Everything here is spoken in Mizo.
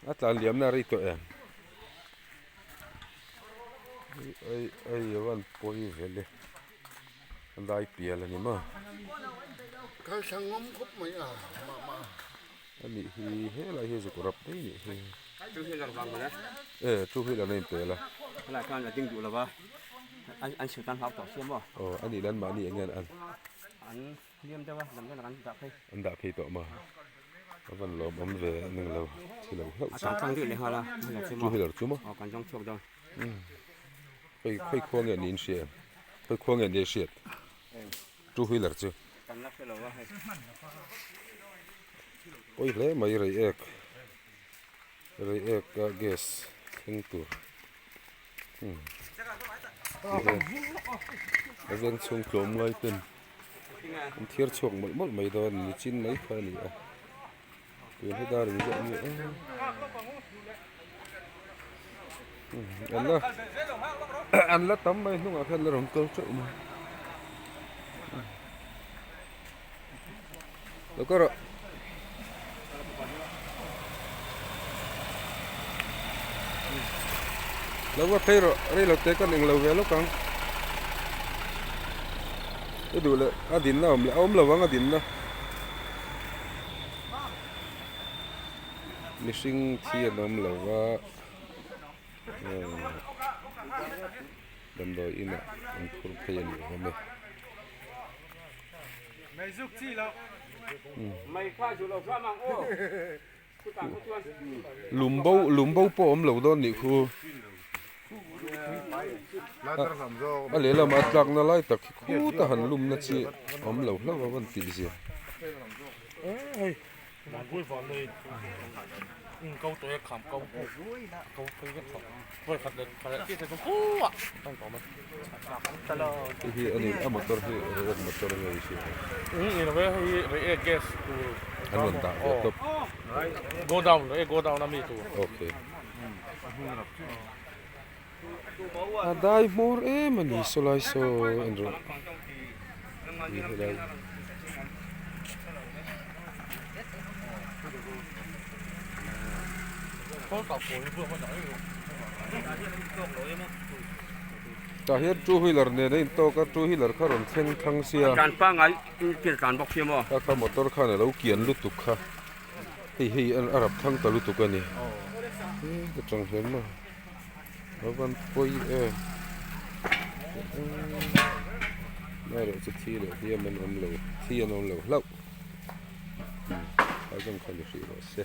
A tlan liamna a rei tawh em? Ei ei a van pawi vel e a dai pial a ni maw? Kal thlang ngawm khawp mai a mah mah. A nih hi helai hi zuk rap daih nih hi. E two wheeler a inpel a. Helai khan a ding duh lo va an chhut an hlau tawh sia maw? Aw a nih lan mahni eng nge an an. An hliam deuh a lam deuh an dah phei. An dah phei tawh maw? A van lawm awm ve a ning lo thi lo hlauh chu. A tang tlang deuh leh nghal a two wheeler chu maw? Aw kan zawng chhuak dawn. Khawi khawi khua nge niin hria em? Khawi khua nge nia hriat? Two wheeler chu. Kan la hre lo a hei. Pawi hle mai reiek reiek a gas thleng tur umm a veng chhung tlawm ngai ten an thiar chhuak mawlh mawlh mai dawn a ni chin mai kha a ni a tun hi dar in ziah a ni a an la an la tam mai hnungah khan la rawn kal teuh mai. Lo kal rawh. Lo va phei rawh rei lo te kan englo ve lawk ang. I duh leh a dinna a awm leh a awm lo ang a dinna. Mihring thi an awm lo va damdawi inah an phur phei a nih awm e. Lum bo lum bo pawh awm lo dawn nih khu a lehlam a tlakna lai tak hi khuta han lumna chi awm lo hlauh a van tih zia. Hei hi a ni a motor hi reiek motor nge i hria an rawn dah ve tawp okay a dai hmawr em a ni saw lai saw en rawh ni helai. Tah hian two wheeler nen a intawk a two wheeler kha rawn thleng thlang sia. Tlan pangngai in tlan bawk sia maw? Kha kha motor khan a lo kian lutuk kha hei hei a rap thlang ta lutuk a ni. Ka chang hian maw a van pawi em erawh chu thi leh hliam an awm lo thi an awm lo hlauh a zawng kha ni hrih rawh se.